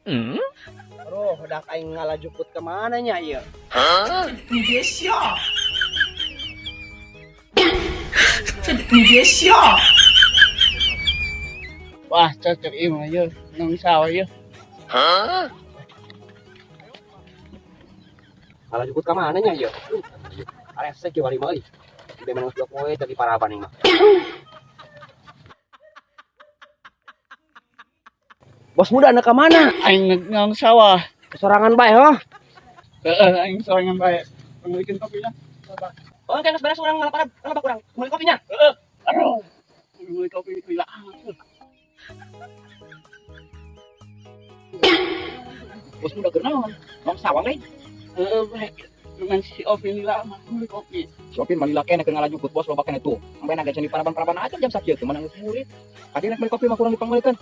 Aduh, udah aing ngala jukut ke mana nya ieu? 你别笑，你别笑。 Wah, cocok ieu mah yeuh, nang sawah yeuh. Ngala jukut ke mana nya ieu? Aresek kieu wari mah euy. Di mana geus poe jadi paraban ieu mah. Bos muda anda ke mana? Aing nang sawah. Sorangan bae ho. Heeh, aing sorangan bae. Pangulikeun kopinya. Oh, kan geus beres urang malah parab, kenapa kurang? Meuli kopinya. Heeh. Aduh. Meuli kopi lila. Bos muda keur naon? Nong sawah deui. Heeh, bae. Dengan si Opin lila mah meuli kopi. Si Opin mah lila keneh keur ngala jukut, bos, loba keneh tuh. Sampai naga can di paraban-paraban aja jam sakieu teh mana geus murid. Kadi rek meuli kopi mah kurang dipangmeulikeun.